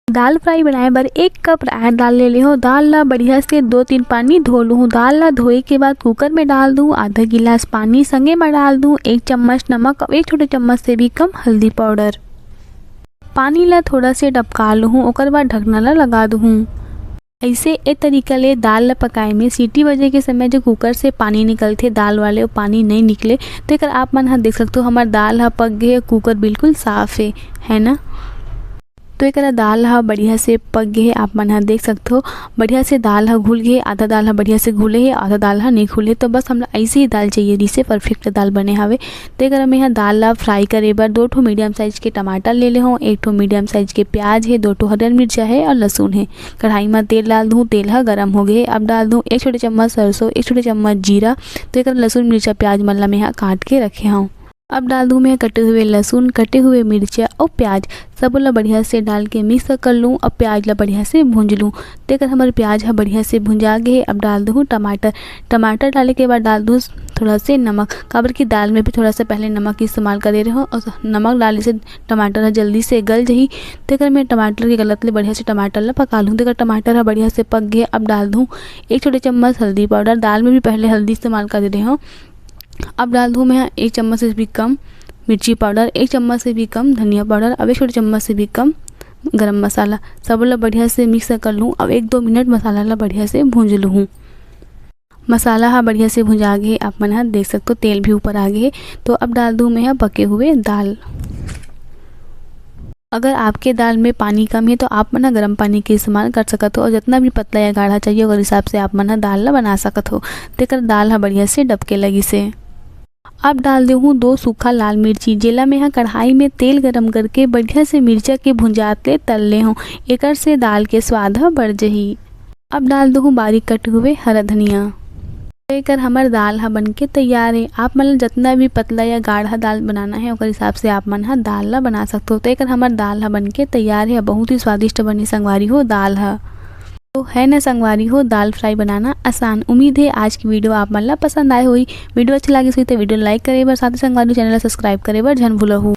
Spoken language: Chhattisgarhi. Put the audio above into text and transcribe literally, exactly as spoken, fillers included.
दाल फ्राई बनाए बर एक कप राहर दाल ले लेहूँ। दाल ला बढ़िया से दो तीन पानी धो लूहूँ। दाल ला धोए के बाद कुकर में डाल दूँ आधा गिलास पानी, संगे में डाल दूँ एक चम्मच नमक और एक छोटे चम्मच से भी कम हल्दी पाउडर। पानी ला थोड़ा से डबका लूहूँ, ओकर बाद ढकना ला लगा दूहूँ। ऐसे ए तरीका ले दाल ला पकाए में सीटी बजे के समय जो कुकर से पानी निकलथे दाल वाले, वो पानी नहीं निकले। तो एकर आप मन ह देख सकथो, हमार दाल ह पक गए, कुकर बिल्कुल साफ है, है ना? तो एकरा दाल ह बढ़िया से पक गे हे, आप मन ह देख सकथो। बढ़िया से दाल ह घुल गे हे, आधा दाल ह बढ़िया से घुले हे, आधा दाल ह नहीं घुले। तो बस हमला ऐसे ही दाल चाहिए, जिससे परफेक्ट दाल बने हवे। तो एकरा में ह दाल ला फ्राई करे बर दो ठो मीडियम साइज के टमाटर ले ले हूँ, एक ठो मीडियम साइज के प्याज है, दो ठो हरियर मिर्चा है और लहसुन है। कढ़ाई में तेल डाल दूँ, तेल ह गरम हो गए। अब डाल दूँ एक छोटे चम्मच सरसों, एक छोटे चम्मच जीरा। तो एक लहसुन, मिर्चा, प्याज मन ला मैं ह काट के रखे हूँ। अब डाल दूँ मैं कटे हुए लहसुन, कटे हुए मिर्चा और प्याज, सबो ला बढ़िया से डाल के मिक्स कर लूँ। अब प्याज ला बढ़िया से भूंज लूँ। तेकर हमर प्याज ह बढ़िया से भुंजा गे हे। अब डाल दूँ टमाटर। टमाटर डाले के बाद डाल दूँ थोड़ा से नमक, काबर कि दाल में भी थोड़ा सा पहले नमक इस्तेमाल करे रहो और नमक डाले से टमाटर ह जल्दी से गल जही। तेकर मैं टमाटर के गलत ले बढ़िया से टमाटर ला पका लूँ। तेकर टमाटर ह बढ़िया से पक गए। अब डाल दूँ एक छोटे चम्मच हल्दी पाउडर। दाल में भी पहले हल्दी इस्तेमाल करे रहे हो। अब डाल दूँ मैं एक चम्मच से भी कम मिर्ची पाउडर, एक चम्मच से भी कम धनिया पाउडर, अब एक छोटे चम्मच से भी कम गरम मसाला। सबो ला बढ़िया से मिक्स कर लूँ। अब एक दो मिनट मसाला ला बढ़िया से भूंज लूँ। मसाला हा बढ़िया से भुंजा गे हे, आप मन ह देख सकथो तेल भी ऊपर आ गे हे। तो अब डाल दूँ मैं ह पके हुए दाल। अगर आपके दाल में पानी कम है तो आप मन ह गर्म पानी के इस्तेमाल कर सकत हो और जितना भी पतला या गाढ़ा चाहिए ओकर हिसाब से आप मन ह दाल ला बना सकत हो। तेकर दाल ह बढ़िया से डबके लगिस हे। अब डाल देहूँ दो सूखा लाल मिर्ची, जेला मैं ह कढ़ाई में तेल गरम करके बढ़िया से मिर्चा के भुंजात ले तल ले हूँ। एकर से दाल के स्वाद ह बढ़ जही। अब डाल देहूँ बारीक कटे हुए हरा धनिया। तो एकर हमर दाल ह बनके तैयार है। आप मन ल जितना भी पतला या गाढ़ा दाल बनाना है ओकर हिसाब से आप मन ह दाल ला बना सकते हो। तो एकर हमर दाल ह बनके तैयार है। बहुत ही स्वादिष्ट बने संगवारी हो दाल ह। तो है ना संगवारी हो, दाल फ्राई बनाना आसान। उम्मीद है आज की वीडियो आप मन ला पसंद आए होही। वीडियो अच्छा लागिस होही तो वीडियो लाइक करे बर, साथ ही संगवारी चैनल ला सब्सक्राइब करे बर झन भूलहू।